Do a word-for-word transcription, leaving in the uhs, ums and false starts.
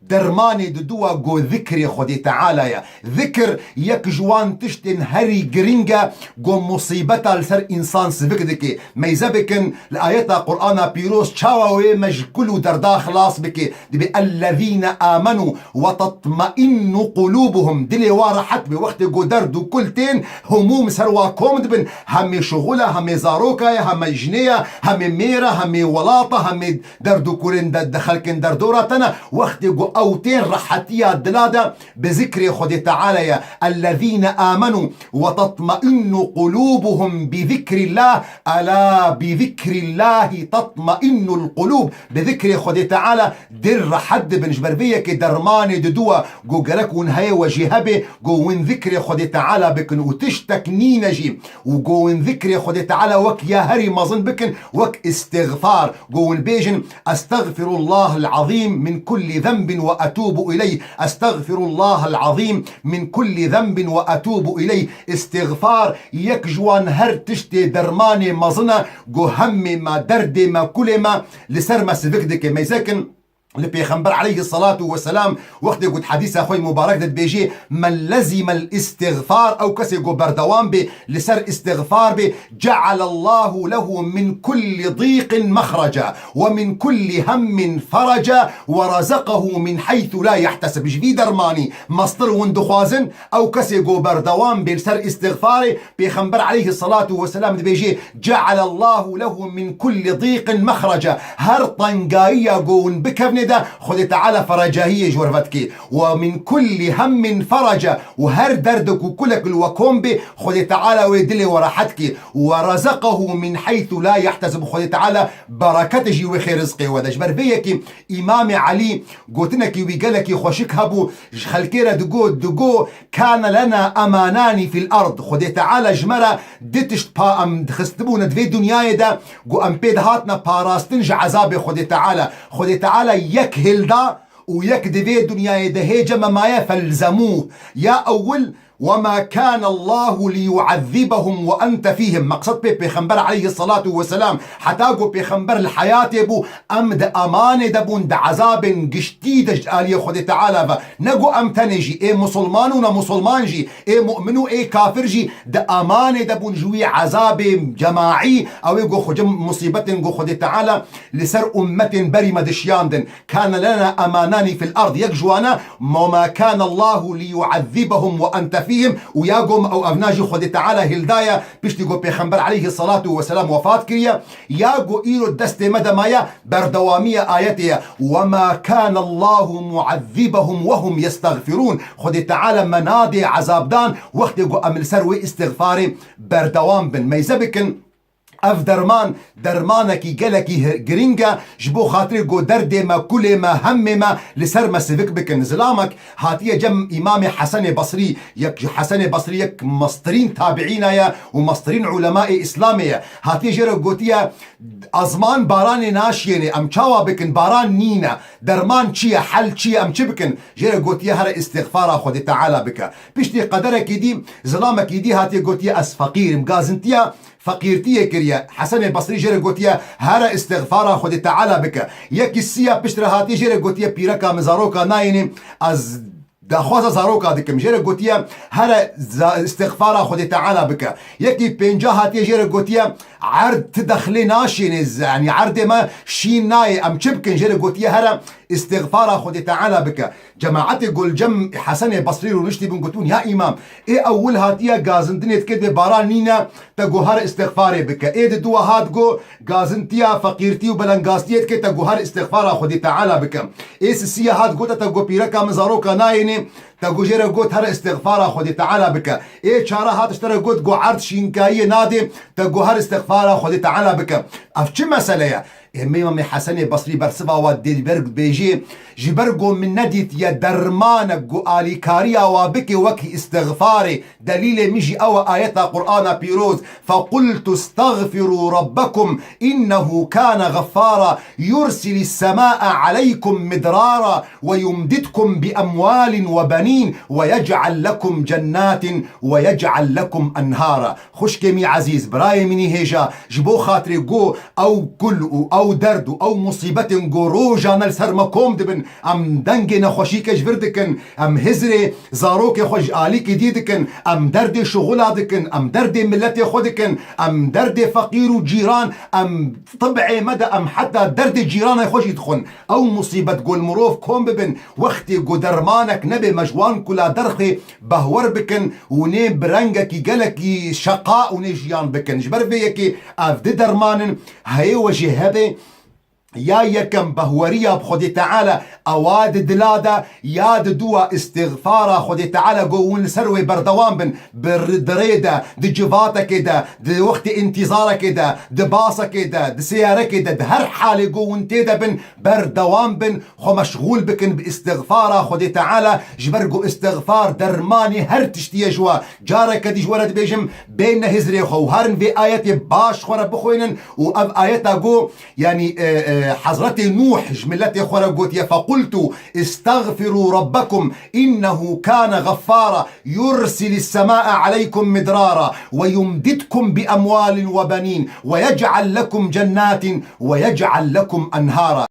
Dermanê diduwa go zikrê Xwedê Teala ye. Zikr yek ji wan tiştên herî giring e go musîbeta li ser însan sivik dike. Meyze bikin, li ayeta Qur'ana pîroz çawa wê me ji kul û derda xilas bike. Dibê, "Ellezîne âmenû ve tatmeînnu qulûbuhum." Dilê wan rehet be. Wextê go derd û kul tên, humûm ser wa kom dibin. Hemê şixula, hemê zaroka ye, hemê jinê ye, hemê mêr e, hemê welata, hemê derd û kulên de, de xelkên derdora te ne. Wextê go ew tên rehetiya dila de bi zikrê Xwedê Teala ye. "Ellezîne âmenû ve tatmeînnu qulûbuhum bi zikrîllâh, elâ bi zikrîllâhi tatmeînnul qulûb." Bi zikrê Xwedê Teala dil rehet dibin. Ji ber vê yekê dermanê diduwa go gerek hûn heye we jê hebe, go hûn zikrê Xwedê Teala bikin û tiştek nîne jî. Û go hûn zikrê Xwedê Teala wek ya herî mezin bikin, wek îstixfar. Go hûn bêjin, "Estexfirullahal azîm min kulli zenbin ve etûbu ileyh. Estexfirullahal azîm min kulli zenbin ve etûbu ileyh." Îstixfar yek ji wan her tiştê dermanê mezin e, go hemê me, derdê me, kulê me li ser me sivik dike. Meyze kin, li Pêxember aleyhisselatu vesselam wextê got hedîsa xwe yê mubarek de dibêjê, "Men lezimel îstixfar", ew kesê go berdewam bê, li ser îstixfar bê, "Cealallahu lehu min kulli dîqin mexreca ve min kulli hemmin fereca ve razekahu min heythu la yehtesib." Ji vî dermanî mestir hûn dixwazin, ew kesê go berdewam bê li ser îstixfarê, Pêxember aleyhisselatu vesselam dibêjê, "Cealallahu lehu min kulli dîqin mexreca." Her tengayiya go hûn bikevnê de, Xwedê Teala ferecahiyê ji we re vedikê. "Ve min kulli hemmin fereca." Û her derdek û kulek li we kom bê, Xwedê Teala wê dilê we rehet kê. "Ve razekahu min heythu la yehtesib." Xwedê Teala bereketê jî wê xê rizqê we de. Ji ber vê yekê Îmamê Elî gotinekî wî gelekî xweşik hebû, ji xelkê re digot, digot, "Kâne lena emanani fil ard." Xwedê Teala ji me re di tişt pa em dixistibûne di vê dinyayê de, ku em pê dihatine parastin ji ezabê Xwedê Teala. Xwedê Teala yek hilda û yek di vê dinyayê de hê cem me maye, "Felzemûh." Ya ewil, "Ve ma kâne Allahu liyuazzibahum ve ente fîhim." Meqsed pê Pêxember aleyhisselatu vesselam, heta ku Pêxember li heyatê bû, em di emanê de bûn, di ezabên giştî de ji aliyê Xwedê Teala ve. Ne ku em tenê jî, ê musulman û ne musulman jî, ê mu'min û ê kafir jî di emanê de bûn ji wî ezabê cemaî, ew ê ku xwe cem musîbetên ku Xwedê Teala li ser ummetên berî me dişiyandin. "Kâne lena emanani fil ard." Yek ji wan e, "Ve ma kâne Allahu liyuazzibahum ve ente fîhim." Û ya ku me ew evna jî Xwedê Teala hildaye, piştî ku Pêxember aleyhisselatu vesselam wefat kiriye, ya ku îro destê me de maye, berdewamiya ayetê ye, "Ve ma kâne Allahu muazzibahum ve hum yestexfirûn." Xwedê Teala me nadê ezabdan, wextê ku em li ser wê îstixfarê berdewam bin. Meyze bikin, ev derman, dermanekî gelekî hi-, giring e, ji bo xatirê ku derdê me, kulê me, hemê me li ser me sivik bikin. Zilamek hatiye cem Îmamê Hesenê Basrî, yek ji Hesenê Basrî yek mestirîn tabiîna ye û mestirîn ulemaê Îslamê ye. Hatiye jê re gotiye, "Ezman baranê naşiyênê, em çawa bikin, baran nîne, derman çi ye, hel çi ye, em çi bikin?" Jê re gotiye, "Here îstixfara Xwedê Teala bike." Piştî qederekî dî, zilamekî dî hatiye gotiye, "Ez feqîr im." Gazintiya feqîrtiyê kiriye. Hesenê Basrî jê re gotiye, "Here îstixfara Xwedê Teala bike." Yekî siya piştre hatiye jê re gotiye, "Pîreka min zaroka nayênê, ez daxwaza zaroka dikim." Jê re gotiye, "Here za-, îstixfara Xwedê Teala bike." Yekî pênca hatiye jê re gotiye, "Erd ti dexlê naşênê, z-, yanî erdê me şîn nayê, em çi bikin?" Jê re gotiye, "Here îstixfara Xwedê Teala bike." Cemaetê ku li cem Hesenê Basrî rûniştî bûn, gotibûn, "Ya Îmam, ê ewil hatiye gazindinê dike dibê baran nîne, te got here îstixfarê bike. Ê diduwa hat got gazintiya, feqîrtî û belengaztiyê dike, te got here îstixfara Xwedê Teala bike. Ê sisiya hat gote te got pîreka min zaroka nayênê, te got jê re got here îstixfara Xwedê Teala bike. Ê çara hat ji te re got, got erd şînkayiyê nadê, te got here îstixfara Xwedê Teala bike." Ev çi mesele ye? Ê Îmamê Hesenê Basrî bersiva wa dê li ber bêjê, "Ji ber ku min nedîtiye dermanek ku alîkariya wa bike wekî îstixfarê, delîlê min jî ew e ayeta Qur'ana pîroz, 'Fequltu istexfirû rabbekum innehu kâne xeffara, yursilî semâe aleykum midrara ve yumdidkum bi emwalin ve benîn.'" ويجعل لكم جنات ويجعل لكم أنهارا. Xwişkê mî ezîz, birayê mînî hêja, ji bo xatirê ku ew kul û ew derd û ew musîbetên ku rojane li ser me kom dibin, em dengê nexweşîke ji vir dikin, em hizrê zarokê xwe ji alîkê dî dikin, em derdê şixula dikin, em derdê miletê xwe dikin, em derdê feqîr û cîran, em tib'ê me de, em heta derdê cîranê xwe jî dixwin. Ew musîbet ku li mirov kom bibin, wextê ku dermanek nebe, me ji wan kula derxê behwer bikin û nê bi rengekî gelekî şeqa û nê jiyan bikin. Ji ber vê yekê ev di derman in, heyê we jê hebe, ya yekem behweriya bi Xwedê Teala ewa di dila de, ya di dua îstixfara Xwedê Teala ku hûn li ser wê berdewam bin, bi r-, di rê de, di civatekê de, di wextê întîzarekê de, di basekê de, di seyarekê de, di her halê ku hûn tê de bin, berdewam bin, xwe meşxûl bikin bi îstixfara Xwedê Teala, ji ber ku îstixfar dermanê her tiştî ye ji we. Careke dî ji we re dibêjim, bêne hizrê xwe û herin vê ayetê baş xwe re bixwînin û ev ayeta ku, yanî, e, e, Hezretê Nûh ji miletê xwe re gotiye, فَقُلْتُ اسْتَغْفِرُوا رَبَّكُمْ إِنَّهُ كَانَ غَفَّارًا يُرْسِلِ السَّمَاءَ عَلَيْكُمْ مِدْرَارًا وَيُمْدِدْكُمْ بِأَمْوَالٍ وَبَنِينَ وَيَجْعَلْ لَكُمْ جَنَّاتٍ وَيَجْعَلْ لَكُمْ أَنْهَارًا.